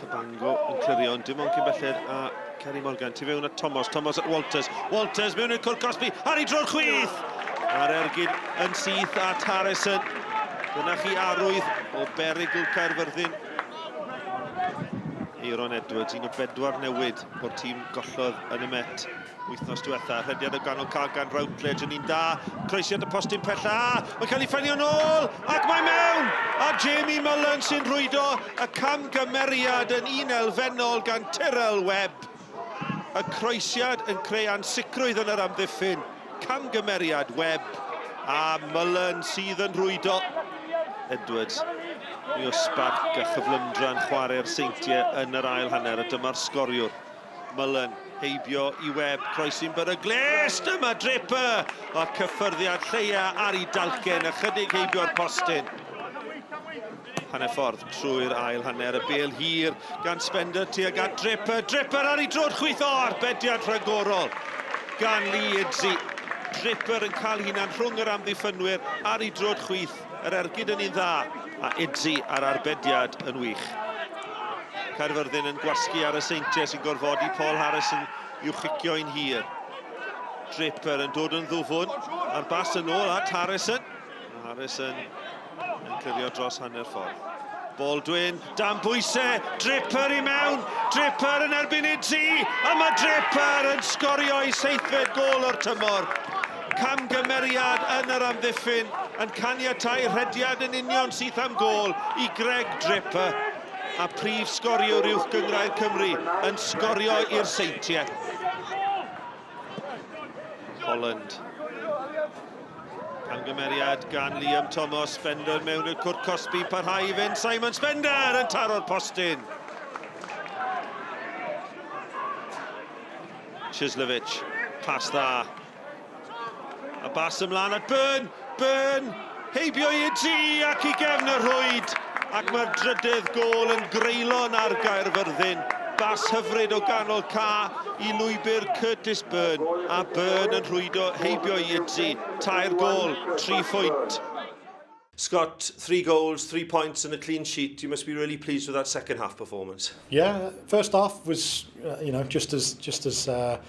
Cabango yn clirio, ond dim ond cyn belled a Kerry Morgan. Tu fewn at Thomas, Thomas at Walters. Walters mewn i'r cwrt cosbi, ar ei dro'r chwith! A'r ergyd yn syth at Harrison. Dyna chi arwydd o berygl Caerfyrddin. Aeron Edwards, un o bedwar newid o'r tîm gollodd yn y Met wythnos diwetha. Rhediad o ganol cael gan Routledge yn un da. Croesiad y postyn pella. Mae'n cael ei ffenio nôl ac mae mewn! A Jamie Mullen sy'n rhwydo y camgymeriad yn un elfennol gan Tyrell Webb. Y croesiad yn creu ansicrwydd yn yr amddiffyn. Camgymeriad Webb a Mullen sydd yn rhwydo. Edwards, mwy o sbarc a chyflymdra yn chwarae'r Seintiau yn yr ail hanner, a dyma'r sgoriwr. Mullen, heibio i Webb, croesi'n beryglus, dyma Draper! A cyffyrddiad lleia ar ei dalcen, ychydig heibio'r postyn. Hanner ffordd trwy'r ail hanner, y bêl hir gan Spender tuag at Draper. Draper ar ei droed chwith, o, arbediad rhagorol gan Lee Idzi. Draper yn cael hunan rhwng yr amddiffynwyr ar ei droed chwith, yr ergyd yn un dda, a Idzi ar arbediad yn wych. Caerfyrddin yn gwasgu ar y Seintiau sy'n gorfodi Paul Harrison i'w chicio i'n hir. Draper yn dod yn ddwfwn, a'r bas yn ôl at Harrison. Harrison yn clirio dros hanner ffordd. Baldwin, dan bwysau, Draper i mewn, Draper yn erbyn Idzi, a mae Draper yn sgorio ei seithfed gôl o'r tymor. Camgymeriad yn yr amddiffyn yn caniatáu rhediad yn union syth am gôl i Greg Draper, a prif sgoriwr Uwch Gynghrair Cymru yn sgorio i'r Seintiau. Holland. Camgymeriad gan Liam Thomas, Spender mewn i'r cwrt cosbi, parhau i fynd, Simon Spender yn taro'r postyn. Chislovich, pas dda. A bas ymlaen at Byrne, Byrne, heibio i Idzi ac i gefn y rhwyd. Ac mae'r drydydd gôl yn greulon ar Gaerfyrddin. Bas hyfryd o ganol ca i lwybr Curtis Byrne, a Byrne yn rhwydo heibio i Idzi. Tair gôl, tri phwynt. Scott, three goals, three points and a clean sheet. You must be really pleased with that second half performance. Yeah, first half was, you know, just as just as uh,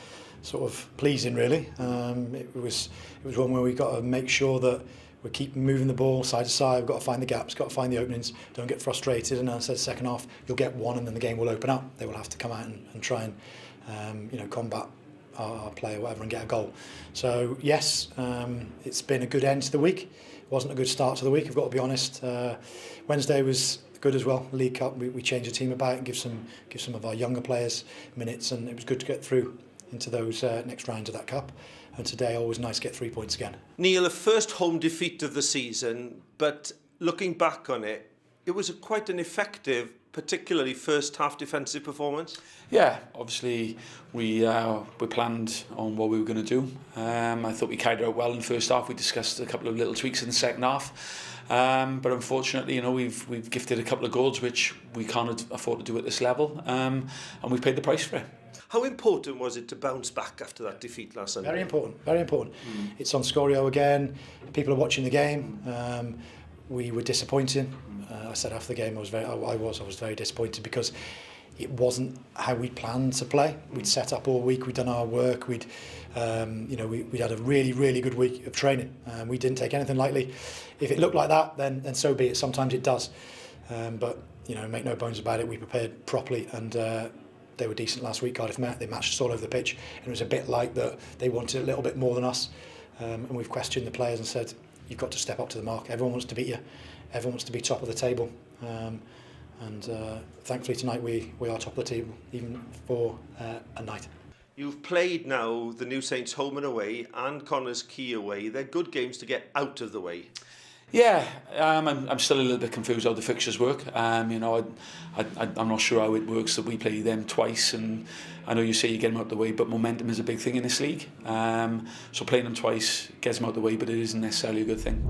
sort of pleasing really. Um, it was it was one where we got to make sure that we keep moving the ball side to side. We've got to find the gaps, got to find the openings. Don't get frustrated. And as I said, second half, you'll get one, and then the game will open up. They will have to come out and, and try and um, you know combat our, our play or whatever and get a goal. So yes, um, it's been a good end to the week. It wasn't a good start to the week, I've got to be honest. Uh, Wednesday was good as well. League Cup, we, we changed the team about and give some give some of our younger players minutes, and it was good to get through into those uh, next rounds of that cup. And today, always nice to get three points again. Neil, a first home defeat of the season, but looking back on it, it was a quite an effective, particularly first half defensive performance. Yeah, obviously we uh, we planned on what we were going to do. Um, I thought we carried out well in the first half. We discussed a couple of little tweaks in the second half. Um, but unfortunately, you know, we've we've gifted a couple of goals which we can't afford to do at this level, um, and we've paid the price for it. How important was it to bounce back after that defeat last Sunday? Very important, very important. Mm. It's on Scorio again. People are watching the game. Um, we were disappointing. Uh, I said after the game I was very, I, I was, I was very disappointed because it wasn't how we planned to play. We'd set up all week, we'd done our work, we'd, um, you know, we, we'd had a really, really good week of training. Um, we didn't take anything lightly. If it looked like that, then, then so be it. Sometimes it does. Um, but, you know, make no bones about it, we prepared properly and uh, they were decent last week, Cardiff Met. They matched us all over the pitch and it was a bit like that they wanted a little bit more than us. Um, and we've questioned the players and said, you've got to step up to the mark. Everyone wants to beat you. Everyone wants to be top of the table. Um, and uh, thankfully tonight we, we are top of the table, even for uh, a night. You've played now the New Saints home and away and Connors Key away. They're good games to get out of the way. Yeah, um, I'm, I'm still a little bit confused how the fixtures work. Um, you know, I, I, I'm not sure how it works that we play them twice, and I know you say you get them out of the way, but momentum is a big thing in this league. Um, so playing them twice gets them out of the way, but it isn't necessarily a good thing.